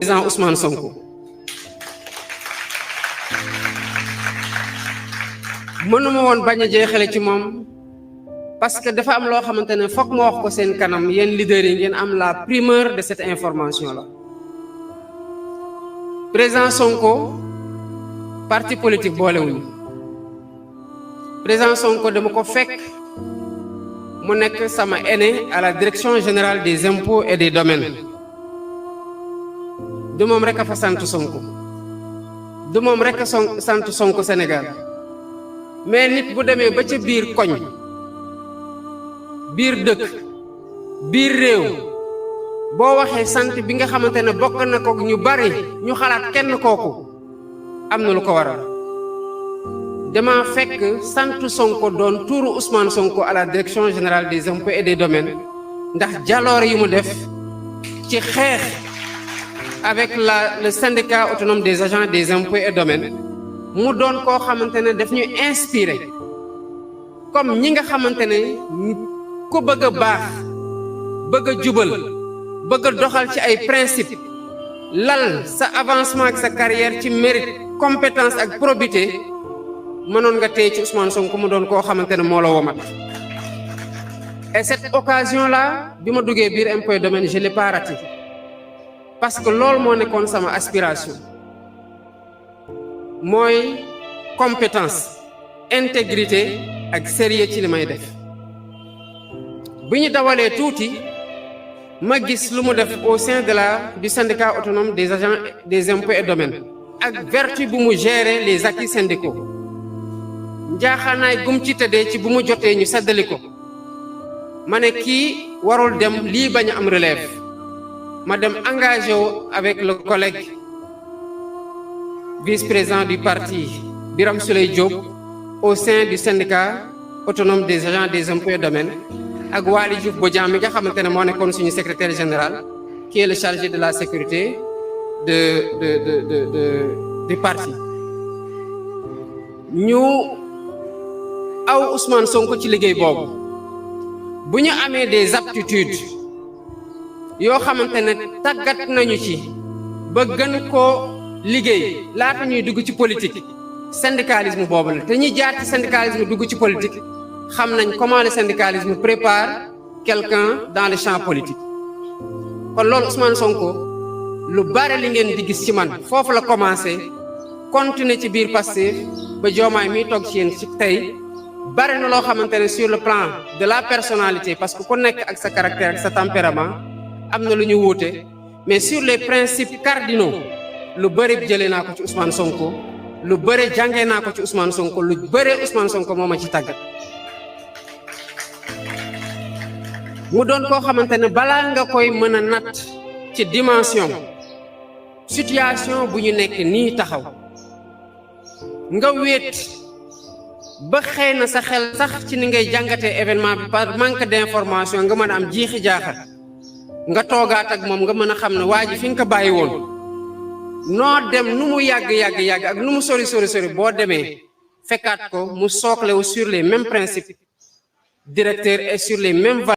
président Ousmane Sonko mënuma woon bañ a jeexale ci moom parce que dafa am loo xamante ne foog ma wax ko seen kanam yéen leaders yi ngeen am la primeur de cette information là. Président Sonko parti politique boolewuñu président Sonko dama ko fekk mu nekk sama aîné à la direction générale des impôts et des domaines. du moom rek a fa sant Sonko du moom rek a sant Sonko Sénégal mais nit bu demee ba ca biir koñ biir dëkk biir réew boo waxee sant bi nga xamante ne bokk na ko ñu bari ñu xalaat kenn kooku am na lu ko waral dama fekk sant Sonko doon tuuru Ousmane Sonko à la direction générale des impôts et des domaines ndax jaloor yi mu def ci xeex avec le syndicat autonome des agents des impôts et domaines mu doon koo xamante ne daf ñu inspiré comme ñi nga xamante ne ku bëgg a baax bëgg a jubal bëgg a doxal ci ay principe lal sa avancement ak sa carrière ci mérite compétence ak probité mënoon nga tey ci Ousmane Sonko mu doon koo xamante ne moo la womat. Et cette occasion là bi ma duggee biir impôts et domaines je l'ai pas raté parce que loolu moo nekkoon sama aspiration mooy compétence intégrité ak sérieux ci li may def. bi ñu dawalee tuuti ma gis lu mu def au sein du syndicat autonome des agents des impôts et domaines ak vertu bu mu gérer les acquis syndicaux njaaxaanaay gum ci tëddee ci bu mu jotee ñu seddali ko ma ne kii warul dem lii bañ a am relève ma dem engagé wu avec le collègue vice-président du parti Birame Souleye Diop au sein du syndicat autonome des agents des impôts et domaines ak Waly Diouf Bodian mi nga xamante ne moo nekkoon suñu secrétaire général qui est le chargé de la sécurité du parti ñu aw Ousmane Sonko ci liggéey boobu bu ñu amee des aptitudes yoo xamante ne tàggat nañu ci ba gën koo liggéey laata ñuy dugg ci politique syndicalisme boobu la te ñi jaar ci syndicalisme dugg ci politique xam nañ comment le syndicalisme prépare quelqu'un dans le champ politique. kon loolu Ousmane Sonko lu bare li ngeen di gis ci man foofu la commencé continuer ci biir Pastef ba Diomaye mi toog ci yéen ci tey bare na loo xamante ne sur le plan de la personnalité parce que ku nekk ak sa caractère ak sa tempérament am na lu ñu wuute mais sur les principes cardinaux lu bëri jëlee naa ko ci Ousmane Sonko lu bëri jàngee naa ko ci Ousmane Sonko lu bëri Ousmane Sonko moo ma ci tàggat. mu doon koo xamante ne balaa nga koy mën a natt ci dimension situation bu ñu nekk nii taxaw nga wéet ba xëy na sa xel sax ci ni ngay jàngatee événement bi par manque d'information nga mën a am jiixi jaaxal nga toogaat ak moom nga mën a xam ne waa ji fi nga ko bàyyi woon noo dem nu mu yàgg ak nu mu sori boo demee fekkaat ko mu sooklewu sur les mêmes principes directeurs et sur les mêmes valeurs